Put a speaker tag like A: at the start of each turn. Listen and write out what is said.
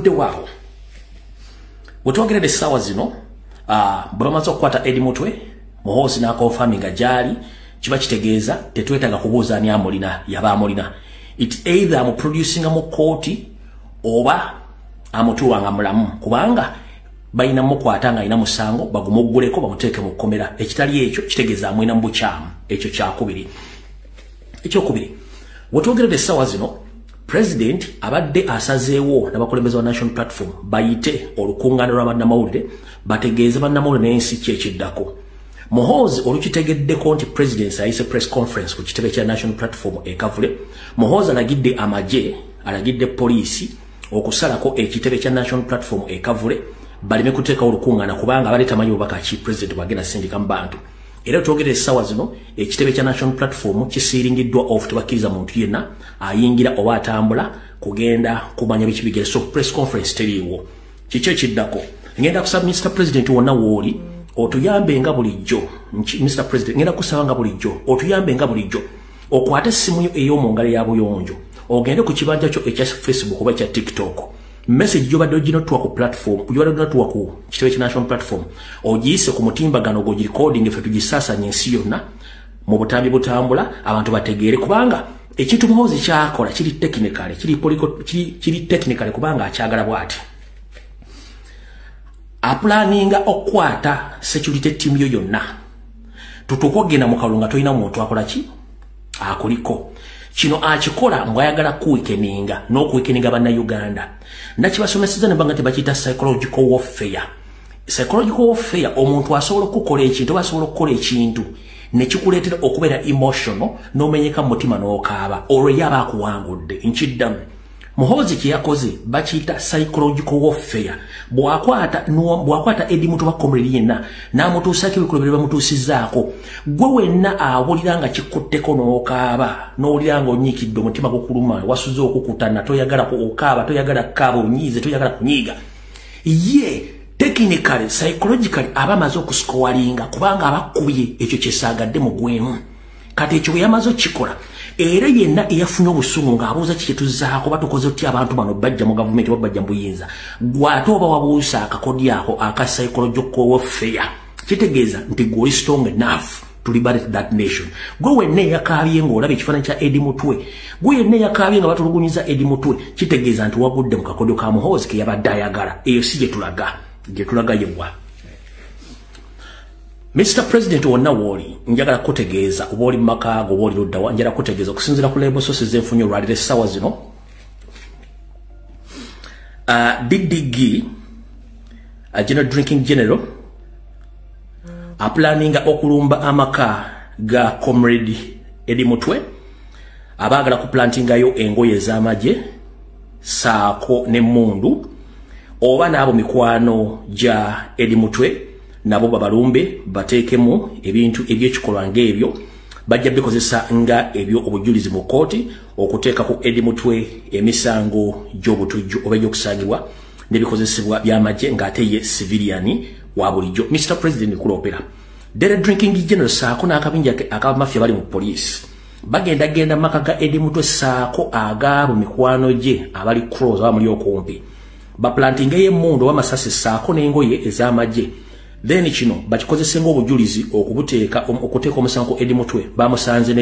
A: Nvudde waawo wetwogeredde essaawa zino, bwe bamaze okukwata Eddie Mutwe, Muhoozi n'aconfirminga gyali, kiba kitegeeza tetwetaaga kubuuza ani amulina. Yaba amulina, it either amuproducinga mu kooti oba amutuwa nga mulamu, kubanga balina mukwata nga alina musango, bagumugguleko, bamuteeke mu kkomera. Ekitali ekyo kitegeeza amwina mu bukyamu. Ekyo kyakubiri. Ekyokubiri, wetwogeredde essaawa zino, President abadde asazeewo n'abakulembeze wa National Platform bayite olukuŋŋaana lwa bannamawulire, bategeeze bannamawulire n'ensi ki ekiddako. Muhoozi olukitegeddeko nti President ayise press conference ku kitebe kya National Platform e Kavule, Muhoozi alagidde amagye, alagidde poliisi okusalako ekitebe kya National Platform e Kavule, baleme kuteekawo olukuŋŋaana, kubanga abadde tamanyi bubaka ki President bwagenda sindika mu bantu. Era twogera essaawa zino, ekitebe kya National Platform kisiiringiddwa off, tebakkiriza muntu yenna ayingira oba atambula kugenda kumanya biki bigere. So press conference teriiwo. Kiki ekiddako? Ngenda kusaba, Mr President, wonna wooli otuyambe nga bulijjo. Mr President, ngenda kusaba nga bulijjo otuyambe nga bulijjo, okwate essimu yo ey'omu ngalo ya buyonjo, ogende ku kibanja kyo ekya Facebook oba ekya TikTok, message gyobadde oginotuwa ku platform, gyobadde oginatuwa ku kitebe kya National Platform, ogiyise ku mutimbagano gwogirecording, ffe tugisaasanya ensi yonna mu butambi butambula, abantu bategeere. Kubanga ekintu Muhoozi kyakola kiri technical, kiri technical, kubanga akyagala bw'ati aplanninga okukwata security team yo yonna, tutuuke okugenda mu kalulu nga tolina muntu akola ki akuliko. Kino akikola mbwayagala kuweakeninga n'okuweakeninga Bannayuganda. Nakibasomeseza ne banga tebakiyita psychological warfare. Psychological warfare, omuntu asobola okukola ekintu oba asobola okukola ekintu nekikuleetera okubeera emotional, n'omenyeka mu mutima, n'okaaba, olwo ye aba akuwangudde. Nkiddamu, Muhoozi kye yakoze bakiyita psychological warfare. Bw'akwata Eddie Mutwe ba comrade yenna n'amutuusaako ebikolobero bamutuusizzaako, gwe wenna awulira nga kikutteko n'okaaba, n'owulira nga onyiikidde, omutima gukuluma, wasuze okukutana, toyagala okaaba, toyagala kukaaba, onyiize, toyagala kunyiiga, ye technically, psychologically aba amaze okuscoringa, kubanga abakubye ekyo kyesaagadde mu gwemu. Kati ekyo bwe yamaze okukikola, era yenna eyafunye obusungu ng'abuuza ki kyetuzaako, batukoze otya abantu bano bajja mu gavumenti oba bajja mu buyinza, gwate oba wabuusa akakodyo ako aka psychological warfare, kitegeeza nti gwe oli strong enough to liberate that nation. Gwe wenna eyakaabye ng'olaba ekifaananyi kya Eddie Mutwe, gwe yenna eyakaabye nga batulugunyiza Eddie Mutwe, kitegeeza nti wagudde mu kakodyo ka Muhoozi ke yabadde ayagala. Eyo si gye tulaga. Gye tulaga yebwa. Mr President, wonna wooli njagala kutegeeza, oba oli mumaka go oba oli luddawa, njagala kutegeeza okusinziira ku reliable sources zenfunye olwaliro essaawa zino, DDG, General Drinking General, aplanninga okulumba amaka ga Comrade Eddie Mutwe. Abaagala kuplantingayo engoye ez'amagye saako n'emmundu, oba n'abo mikwano gya Eddie Mutwe nabo babalumbe, bateekemu ebintu ebyekikolwa ng'ebyo. Bajja bikozesa nga ebyo obujulizi mu kkooti okuteeka ku Eddie Mutwe emisango gy'obutujju oba egy'okusangibwa n'ebikozesebwa by'amagye ng'ate ye civilian wa bulijjo. Mr President, kulopera Dere Drinking General saako n'akabinja ak'abamafia bali mu poliisi bagenda genda maka ga Eddie Mutwe saako agaabo mikwano gye abali close, abamuli okumpi, baplantingeyo emmundu oba amasasi saako n'engoye ez'amagye. Then kino bakikozese ng'obujulizi okubuteeka okuteeka omusango Eddie Mutwe bamusanze.